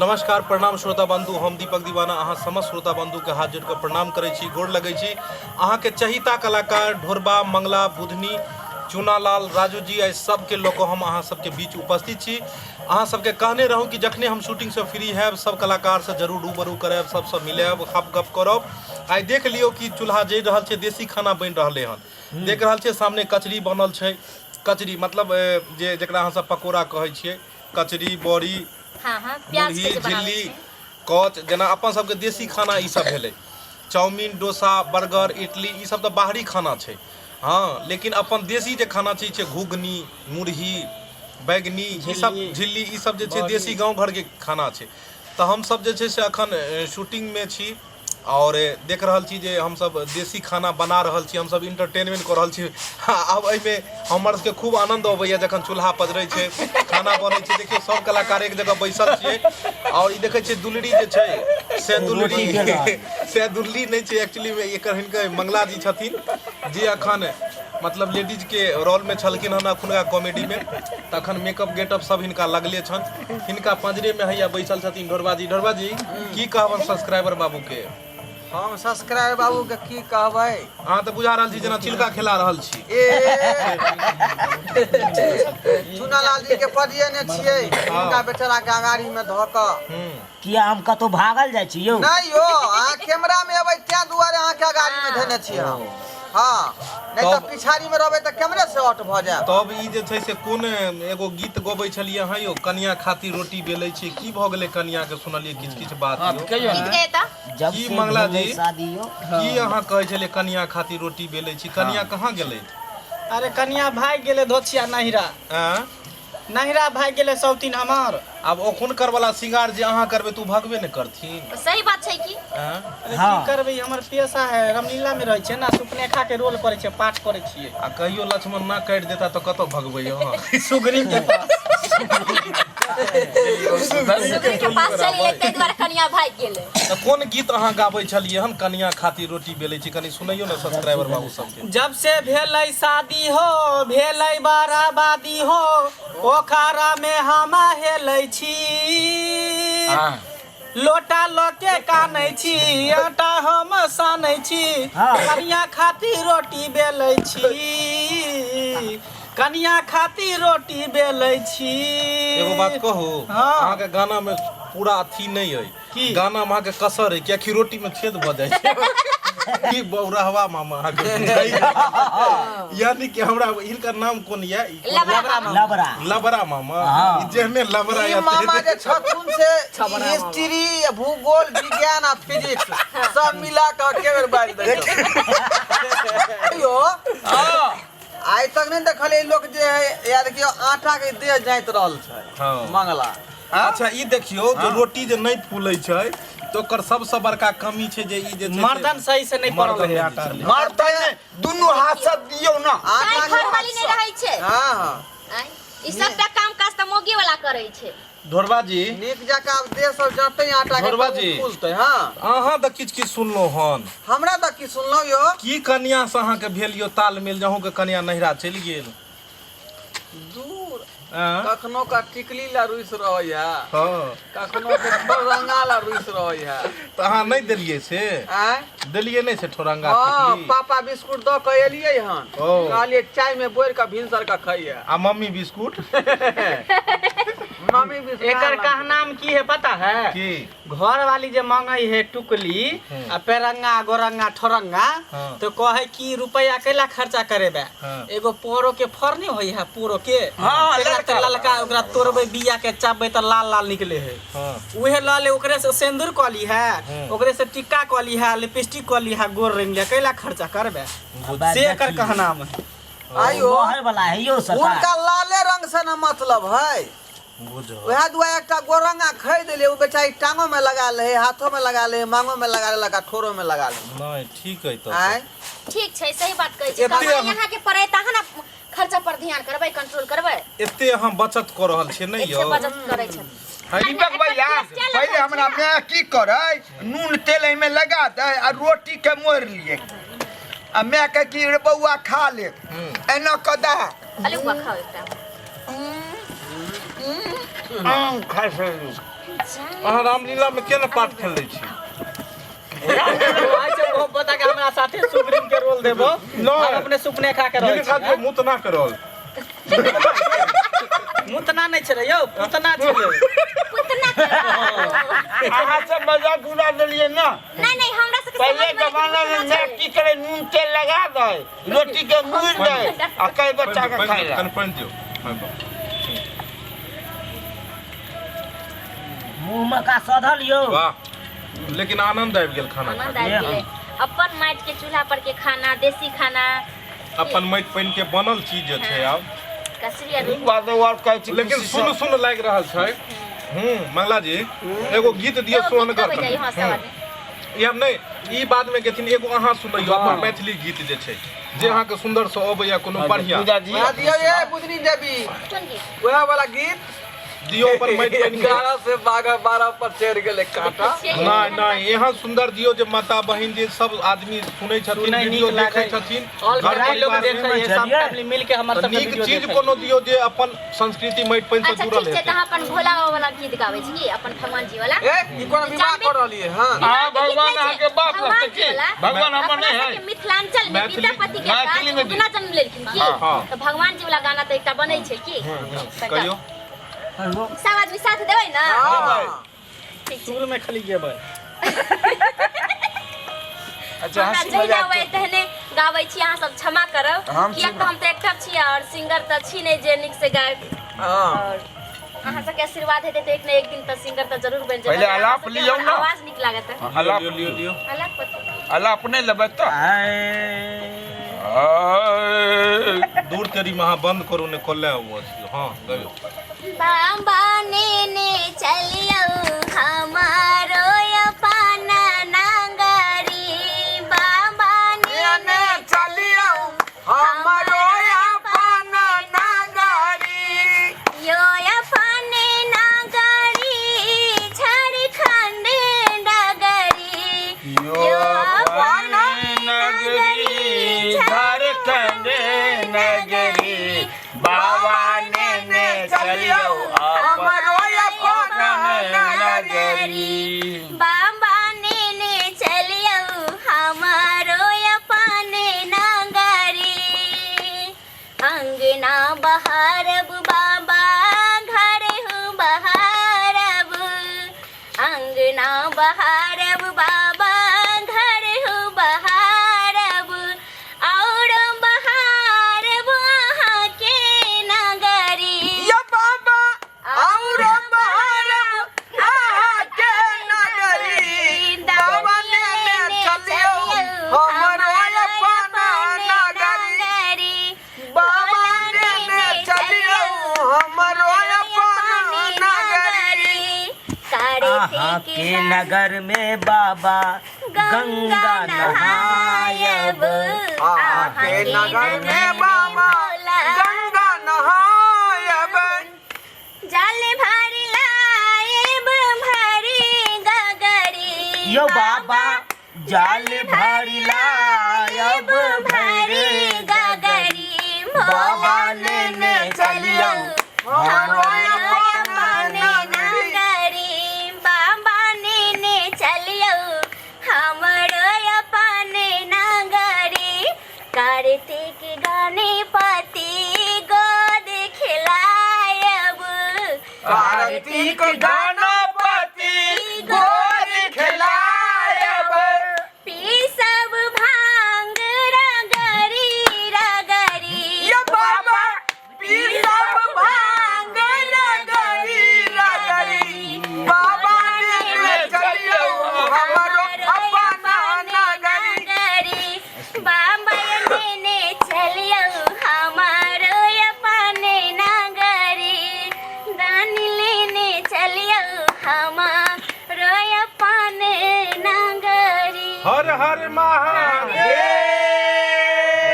नमस्कार प्रणाम श्रोता बंधु, हम दीपक दीवाना अहाँ समस्त श्रोता बंधु के हाथ जोड़ के प्रणाम करै छी, गोर लगै छी। अहाँ के चहिता कलाकार ढोरबा, मंगला, बुधनी, चूनालाल, राजू जी, एहि सबके लऽ कऽ हम अहाँ सबके बीच उपस्थित छी। अहाँ सबके कहने रहूँ कि जखने हम शूटिंग से फ्री हैब सब कलाकार से जरूर रूबरू करायब, सबसँ मिलायब, गप गप करब। आइ देख लियौ कि चूल्हा जरि रहल छै, देसी खाना बनि रहलै हन। देख रहल छियै सामने कचरी बनल छै। कचरी मतलब जे जकरा अहाँ सब पकौड़ा कहै छियै, कचरी, बड़ी, हाँ हाँ प्याज मुरही, के जे बनाबै झिल्ली, छै। कच, जेना अपन सबके देसी खाना ई सब भेलै। चाउमीन, डोसा, बर्गर, इडली ई सब तऽ बाहरी खाना छै। हँ, लेकिन अपन देसी जे खाना छै, ई छै घुघनी, मुरही, बैगनी, ई सब झिल्ली, झिल्ली, ई सब जे छै बड़ी। देसी गाँव घरके खाना छै। तऽ हमसब जे छै से अखन शूटिंगमे छी आओर देख रहल छी जे हमसब देसी खाना बना रहल छी, हमसब इंटरटेनमेंट कऽ रहल छी। आब एहिमे हमर सबके खूब आनंद अबैया जखन चूल्हा पजरै छै, खाना बनै छै। देखियौ सब कलाकार एक जगह बैसल छियै आओर ई देखै छियै दुलरी जे छै से दुलरी से दुलरी नहि छै एक्चुअलीमे, एकर हिनकर मंगला जी छथिन जे अखन मतलब लेडीजके रोलमे छलखिन हन अखुनका कॉमेडीमे। तखन मेकअप गेटअप सब हिनका लगले छनि, हिनका पंजरेमे हैया बैसल छथिन ढोरबा जी। ढोरबा जी, की कहबनि सब्सक्राइबर बाबू के? हम सब्सक्राइबर बाबू के की कहबै? अहाँ तऽ बुझा रहल छी जेना चिलका खेला रहल छी। ए चुनालाल जी के पदिये ने छियै, हुनका बेचारा के अगाड़ी में धऽ कऽ। किया हम कतौ भागल जाइ छी यौ? नहीं यौ, अहाँ कैमरा में अबै तें दुआरे अहाँ के अगाड़ी में धेने छी हम। हाँ, नहीं तऽ पिछाड़ी में रहबै तऽ कैमरे से आउट भऽ जायब। तब ई जे छै से कोन एगो गीत गबै छलियै अहाँ यौ, कनिया खातिर रोटी बेलै छी, की भऽ गेलै कनिया के? सुनलियै किछु किछु बात यौ। गीत गए तऽ जब की से मंगला भेलै जी? शादी यौ। की अहाँ कहै छलियै कनिया खातिर रोटी बेलै छी, कनिया कहाँ गेलै? अरे कनिया भागि गेलै धोछिया नहिरा। आँय? नहिरा भागि गेलै सौतीन हमर। आब ओखुनकर वाला श्रृंगार जे अहाँ करबै तऽ ओ भगबे ने करथिन। सही बात छै की? आँय? अरे हाँ। की करबै, हमर पेशा है, रामलीला में रहै छियै ने, सुपनेखा के रोल करै छियै, पाठ करै छियै। आ कहियो लक्ष्मण ना काटि देता तऽ कतऽ भगबै अहाँ? सुग्रीव के पास। सुग्रीव के पास चलि गेलै, ताहि दुआरे कनिया भागि गेलै। तऽ कोन गीत अहाँ गाबै छलियै हन, कनिया खातिर रोटी बेलै छी, कनि सुनैयौ ने सब्सक्राइबर बाबू सबके। जब से भेलै शादी हो, भेलै बराबादी हो, पोखरा में हम हेलै छी, लोटा लऽ के कानै छी, आटा हम सानै छी, कनिया खातिर रोटी बेलै छी, कनिया खातिर रोटी बेलै छी। एगो बात कहू? हाँ। अहाँके गाना में पूरा अथी नहि अइ की? गाना में अहाँके कसर अइ, कियाकि रोटी में छेद भऽ जाइ छै। की बौरहवा मामा अहाँके बुझाइया? यानी कि हमरा हिनकर नाम कोन यऽ? ई कोन? लबरा मामा। लबरा। लबरा मामा। हाँ। ई जेहने लबरा ई यऽ मामा तेहने। जे छथुन से हिस्ट्री, भूगोल, विज्ञान आ फिजिक्स सब मिला कऽ एके बेर बाजि दै छथुन। यौ, आइ तक नहि देखलियै लोक जे है यार देखियौ आटा के देह जाइत रहल छै। हाँ। मंगला। अच्छा ई देखियौ जे रोटी जे नहि फूलै छै तऽ ओकर सबसँ बड़का कमी छै जे ई जे छै से मर्दन सही से नहि पड़ल मर्दन है नहि आटा। छलै। मरतै नहि, दुनू हाथ से दियौ ना। आटा ताहि के घरवाली नहि रहै छै। हाँ हाँ। आँय, ई सबटा काम काज तऽ मौगी वाला करै छै। ढोरबा जी, नीक जकाँ आब देह सब जतै आटा के ढोरबा तब ओ जी। फूलतै। हाँ। अहाँ तऽ किछु किछु सुनलहुँ हन। हमरा तऽ की सुनलहुँ यौ? की कनिया से अहाँके भेल यौ तालमेल जे अहूँके कनिया नहिरा चलि गेल? दूर आँ? कखनो का टिकली ला रुस रहै है, कखनो के ठोरंगा ला रुस रहै है। तऽ अहाँ नहि देलियै से? आँय? देलियै नहि से ठोरंगा? हाँ। टिकली? पापा बिस्कुट दऽ के एलियै हन। ओ। कहलियै चाय में बोरि के भिनसर के खइहे। आ मम्मी बिस्कुट? Mummy biscuit. एकर कहनाम की है पता है? की? घर वाली जे मांगे है टुकली आ पेरंगा गोरंगा ठोरंगा, तो कहे कि रुपया कैला खर्चा करेबे, एगो पोरो के फर नहीं होई है पोरो के, तेकरा ललका। ते ललका, ओकरा तोड़बे बिया के चापबे त लाल लाल निकले है। उहे ल ले, ओकरे से सिंदूर क ली है, ओकरे से टिक्का क ली है, लिपस्टिक क ली है, गोर रंग ले, कैला खर्चा करबे, से एकर कहनाम है। आइयो मोहर वाला है यौ सरकार। हुनका लाले रंग से न मतलब है। बुझल। वएह दुआरे एकटा गोरंगा खरीद ले, ओ बेचारी टांगो में लगा ले, हाथों में लगा ले, मांगो में लगा ले, लगा ठोरो में लगा ले। नहीं ठीक है तब। आँय? ठीक छै, सही बात कहै छै। एते कमाई अहाँ- अहाँ के पड़े तहन ने खर्चा पर ध्यान करबै, कंट्रोल करबै। एते अहाँ बचत कऽ रहल छियै नहि एते यौ? बचत करै छै। है? दीपक भैया, पहिले हमरा माय की करै, नून तेल एहिमे लगा दै आ रोटी के मोड़ि लिए आ माय के की रे बौआ खा ले, एना कऽ दे। अरे बौआ खाओ एकटा। आम खा सकै। अहाँ रामलीला में केना पार्ट खेल लै छी? आइ से ओहो बता के हमरा साथे सुग्रीव के रोल देबो। नहि। हम अपने सुपने खा के रहै जिनका छी। के मुँह ना के रोल। मुतना नहि छलै यौ, पुतना छलै। पुतना के रोल। अहाँ सब मजाक उड़ा देलियै ना। नहीं नहीं, हमरा सबके पहले समझ में जमाना में पुतना माय छलै। की करे, नून तेल लगा दे, रोटी के मुड़ दे आ कई बच्चा के खाए ला। कनि पानि दियौ। हाँ, बा। मुँह में का सधल यौ? वाह, लेकिन आनंद आबि गेल खाना खा आनंद के। आबि गेलै। अपन माटि के चूल्हा पर के खाना, देसी खाना, अपन माटि पानि के बनल चीज जे छै आब। कसरी आ रोटी। बात और कहै छी। लेकिन खुशी सुन सँ। सुन लागि रहल छै। मंगला जी, एगो गीत दियौ एगो गीत सोहनगर। गबै जाइए, हँ, सब आदमी। ई हम नहि, ई बाद में गेथिन। एगो अहाँ सुनैयौ अपन मैथिली गीत जे छै, जे अहाँके सुंदर से अबैया, कोनो बढ़िया। पूजा जी, वएह दियौ ये बुधनी देवी। कोन गीत? वएह वाला गीत दियौ अपन माटि पानि के। 11 से 12 पर चढ़ि गेलै कांटा। छियै। नहि नहि, एहन सुंदर दियौ जे माता बहिन जे सब आदमी सुनै छथिन, सुनै, वीडियो नीक देखै लागै। छथिन, ऑल घर फैमिली लोग परिवार में। देखै है, सब चलिए। फैमिली मिल के हमर तऽ सबके नीक वीडियो चीज देखै। कोनो दियौ जे अपन संस्कृति माटि पानि से अच्छा जुड़ल ठीक छै, तऽ हेतै। अहाँ अपन भोला बाबा वाला गीत गाबै छी की, अपन भगवान जी वाला? ए, ई कोना विवाह कऽ रहलियै हँ? अहाँ विवाह के गीत भगवान नहि छै, अहाँके बाप भगवान लगतै जी की? वाला। भगवान हमर अपना नहि सबके है। मिथिलांचल में मैथिली- विद्यापति के मैथिली में राज उगना जन्म लेलखिन की? हाँ। तऽ भगवान जी वाला गाना तऽ एकटा बनै छै की? तऽ कहियौ। सब आदमी साथ देबै ना? हँ। ठीक छै। सुर में खाली गेबै। अच्छा, हमरा हंसी जहिना मजाक। अबै तेहने गाबै छी, अहाँ सब क्षमा करब, हम किएक तऽ हम तऽ एक्टर छी और सिंगर तऽ छी नहि जे नीक से गायब। हँ। और अहाँ सबके आशीर्वाद हेतै तऽ एक ने एक दिन तऽ सिंगर तऽ जरूर बनि जेबै। पहिले अहाँ आलाप सबके लियौ हमर ना। आवाज नीक लागत। अलाप। लियौ लियौ लियौ। आलाप कथी? अलाप नहि लेबै तऽ दूर तेरी महा बंद करू ने खोले। हाँ, गयो। बाबा नेने चलियौ हमारो अपन नांगरी, बाबा ने नेने चलियौ हमरो अपन नगरी। यो अपन नागरी झारखंड नगरी, यो अपन नगरी झारखंड नगरी, बाबा नेने चलियौ हमरो अपन नगरी। बाबा नेने चलियौ हमारो अपन नगरी। अंगना बहारब बाबा, घर हूँ बहारब। अंगना बहारब बाबा, घर हूँ बहारब, और बहारब अहाँ के नगरी। या बाबा, और बहारब अहाँ के नगरी। बाबा नेने चलियौ हमरो अपन नगरी। बाबा नेने चलियौ हमरो अपन नगरी। अहाँ के नगर में बाबा गंगा नहायब। अहाँ के नगर में बाबा गंगा नहायब। जल भरि लाएब भरि गगरी। यो बाबा, जल भरि लायब भरि गगरी। बाबा नेने चलियौ हमरो अपन नगरी। नगरी। बाबा नेने चलियौ हमरो अपन नगरी। कार्तिक गणपति गोद खिलायब। कार्तिक गणपति गोद खिलायब। पीसब भांग रगरी रगरी। या बाबा, पीसब भांग रगरी रगरी। बाबा नेने चलियौ हमरो अपन नगरी। नगरी। बाबा नेने चलियौ हमारो अपन नगरी। दानी लेने चलियौ हमारो अपन नगरी। हर हर महादेव।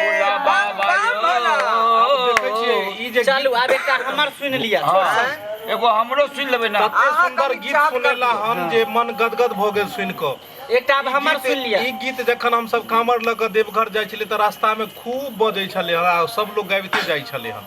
भोला बाबा। आब देखै छियै ई जे चलू, आब एकटा हमर सुनि लिअ। हाँ, एगो हमरो सुनि लेबै ना। कते अहाँ सुंदर कनि गीत चाप सुनेला कर। हम जे मन गदगद भऽ गेल सुनि कऽ। एकटा आब हमर गीत- सुनि लिअ। ई गीत जखन हमसब कामर लऽ कऽ देवघर जाइ छलियै तऽ रास्तामे खूब बजै छलै हन आ सब लोग गाबिते जाइ छलै हन,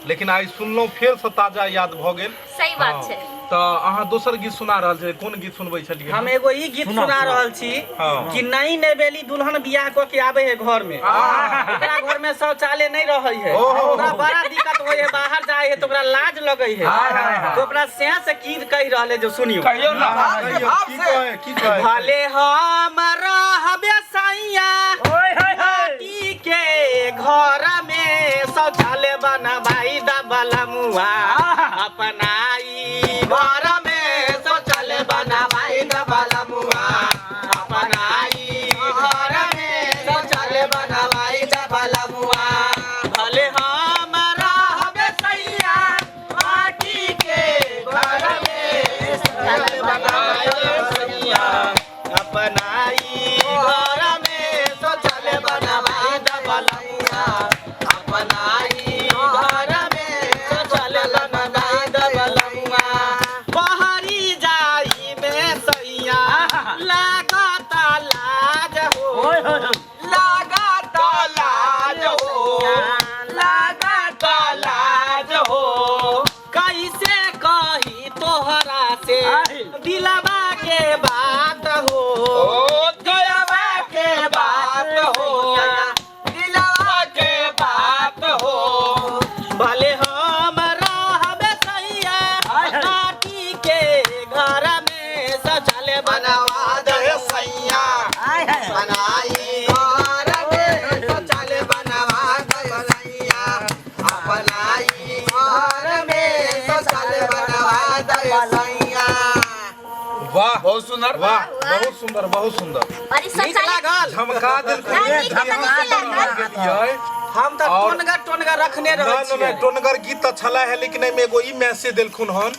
लेकिन आइ सुनलहुँ फेरसँ ताजा याद भऽ गेल। सही बात हाँ। छै। तऽ अहाँ दोसर गीत सुना रहल छलियै, कोन गीत सुनबै छलियै? हम एगो ई गीत सुनाउ, सुना सुनाउ। रहल छी हाँ। कि नई नवेली दुल्हन बियाह कऽ के आबे है घर में, ओकरा घर में शौचालय नहीं रहे है, ओहो। ओकरा बड़ा दिक्कत होय है, बाहर जाए है तो ओकरा लाज लगे है, तो अपना सैं से की कहि रहले जो सुनियो। कहियौ ना। भाव की से। कहै, की कहै? भले हम रहबे सैया ओए होए होए। माटी के घर में, शौचालय बनवाई दबल मुआ अपनाई घर में, शौचालय बनवाई दबल मुआ अपनाई घर में, शौचालय बनवाई दबल मुआ। भले हम रहबे सैया माटी के घर में, शौचालय बनवाई सैया अपनाई घर में, शौचालय बनवाई दबल मुआ अपनाई घर में, शौचालय बनवाई दबल मुआ। बहरी जाई में सैया लागत लाज हो, ओए होए होए। लागत लाज हो, लागत लाज हो, कैसे कही तोहरा से आहिल। दिलवा के बात हो, ओ दिलवा के बात हो, दिलवा के बात हो। भले हम रहबे सैया आय हाय। माटी के घर में, शौचालय बनवा दे सैया आय हाय। बनाई घर में, शौचालय बनवा दे सैया अपनाई घर में, शौचालय बनवा दे सैया। वाह, बहुत सुंदर, वाह, बहुत सुंदर, बहुत सुंदर। और ई नीक शौचालय लागल। झमका देलखुन, नहीं, नीक झमका लागल। देलियै। हम तऽ और- टोनगर टोनगर रखने ना रहै ना ना छियै। टोनगर गीत तऽ छला है, लेकिन एहिमे एगो ई मैसेज देलखुन हन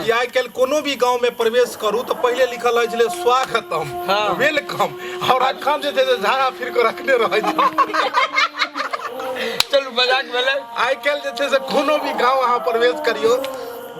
कि आइ काल्हि कोनो भी गांव में प्रवेश करू तऽ पहिले लिखल रहै छलै स्वागतम, welcome, और अखन जे छै से झाड़ा फिर के रखने रहै छै। चलू मजाक भेलै। आइ काल्हि जे छै से कोनो भी गांव अहाँ प्रवेश करियौ,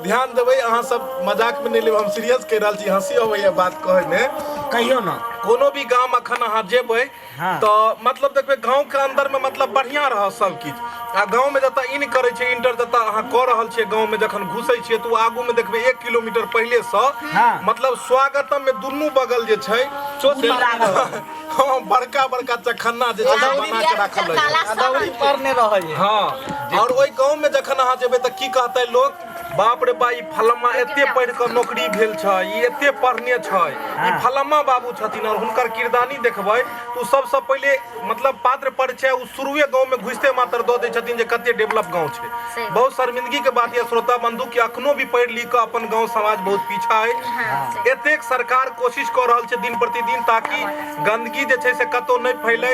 ध्यान देबै अहाँ सब, मजाक में नहि लेब, हम सीरियस कहि रहल छी, हंसी अबैया बात कहै में। कहियौ ना। कोनो भी गाम अखन अहाँ जेबै हाँ। तऽ मतलब देखबै गाँव के अंदर में मतलब बढ़िया रहत सब किछु, आ गाँव में जतऽ इन करै छै, इंटर जतऽ अहाँ कऽ रहल छियै, गाँव में जखन घुसै छियै तऽ ओ आगू में देखबै 1 किलोमीटर पहिले सँ हाँ। मतलब स्वागतम में दुनू बगल जे छै चोटी लागल। हाँ, बड़का बड़का चखन्ना जे छै से लाल बना के पियर राखल रहै छै। काला सब अदौरी रंग के। पड़ने रहै है। हाँ, और ओहि गाँव में जखन अहाँ जेबै तऽ की कहतै लोक, बाप रे बा, ई फलम्मा एते पढ़ि कऽ नौकरी भेल छै, ई एते पढ़ने छै, ई फलम्मा बाबू छथिन, और हुनकर किरदानी देखबै तऽ ओ सबसँ पहिले मतलब पात्र परिचय ओ शुरुए गाँव में घुसिते मात्र दऽ दै छथिन जे कते डेवलप गाँव छै। सही। बहुत शर्मिंदगी के बात यऽ श्रोता बंधु कि अखनो भी पढ़ि लिख कऽ अपन गाँव समाज बहुत पीछा अइ। हाँ, सही। एतेक सरकार कोशिश कऽ रहल छै दिन प्रतिदिन ताकि गंदगी जे छै से कतौ नहि फैले,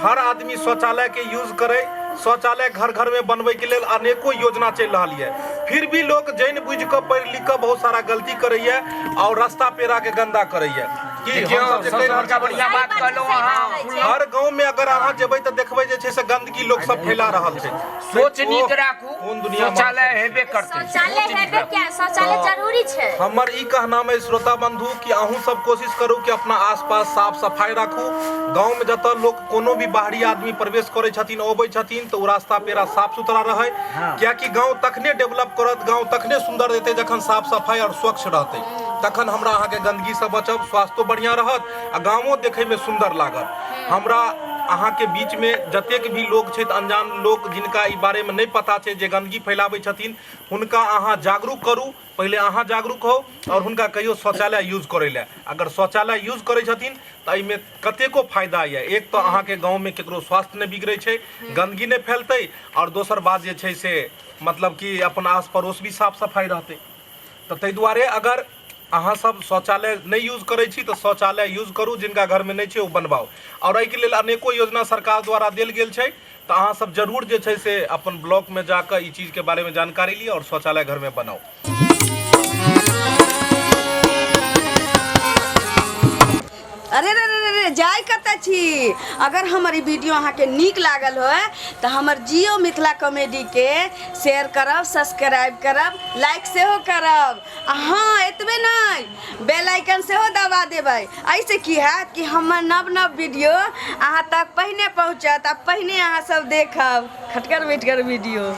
हर आदमी शौचालय के यूज करै, शौचालय घर घर में बनबै के लेल अनेको योजना चलि रहल यऽ, फिर भी लोक जानि बुझि कऽ पढ़ि लिख कऽ बहुत सारा गलती करैया और रास्ता पेड़ा के गंदा करैया। की देखियौ, हमसब जे कहि सबसँ रहल बड़का छी, बढ़िया बात सही बात कहलहुँ छै, सही अहाँ। बात छै। हर गांव में अगर अहाँ जेबै तऽ देखबै जे छै से गंदगी लोक सब फैला रहल छै। सोच नीक राखू, कोन दुनिया में शौचालय हेबे करतै। शौचालय सोच नीक हेबे राखू। क्या, शौचालय जरूरी छै। हमर ई कहनाम अइ श्रोता बंधु कि अहूँ सब कोशिश करू कि अपना आसपास साफ सफाई राखू। गाँव में जतऽ लोक कोनो भी बाहरी आदमी प्रवेश करै छथिन, अबै छथिन, तऽ ओ रास्ता पेड़ा साफ सुथरा रहै, कियाकि गाँव तखने डेवलप करत, गाँव तखने सुन्दर हेतै जखन साफ सफाई और स्वच्छ रहतै। तखन हमरा अहाँके गंदगीसँ बचब, स्वास्थ्यो बढ़िआँ रहत आ गाँवो देखैमे सुन्दर लागत। हमरा अहाँके बीचमे जतेक भी लोक छथि, अनजान लोक जिनका ई बारेमे नहि पता छै, जे गंदगी फैलाबै छथिन, हुनका अहाँ जागरूक करू। पहिले अहाँ जागरूक होउ आओर हुनका कहियौ शौचालय यूज करै लए। अगर शौचालय यूज करै छथिन तऽ एहिमे कतेको फायदा यऽ। एक तऽ अहाँके गाँवमे ककरो स्वास्थ्य नहि बिगड़ै छै, गन्दगी नहि फैलतै, आओर दोसर बात जे छै से मतलब कि अपन आस पड़ोस भी साफ सफाइ रहतै। तऽ ताहि दुआरे अगर अहाँ सब शौचालय नहि यूज करै छी तऽ शौचालय यूज करू, जिनका घरमे नहि छै ओ बनबाउ। आओर एहिके लेल अनेको योजना सरकार द्वारा देल गेल छै, तऽ अहाँ सब जरूर जे छै से अपन ब्लॉकमे जाकऽ ई चीजके बारेमे जानकारी लिअ आओर शौचालय घरमे बनाउ। अरे रे रे रे रे, जाय कतऽ छी? अगर हमर ई वीडियो अहाँके नीक लागल होय तऽ हमर जियो मिथिला कॉमेडीके शेयर करब, सब्सक्राइब करब, लाइक सेहो करब, आ हँ एतबे नहि, बेल आइकन सेहो दबा देबै। एहिसँ की हैत कि हमर नव नव वीडियो अहाँ तक पहिने पहुँचत आ पहिने अहाँ सब देखब खटगर मिठगर वीडियो।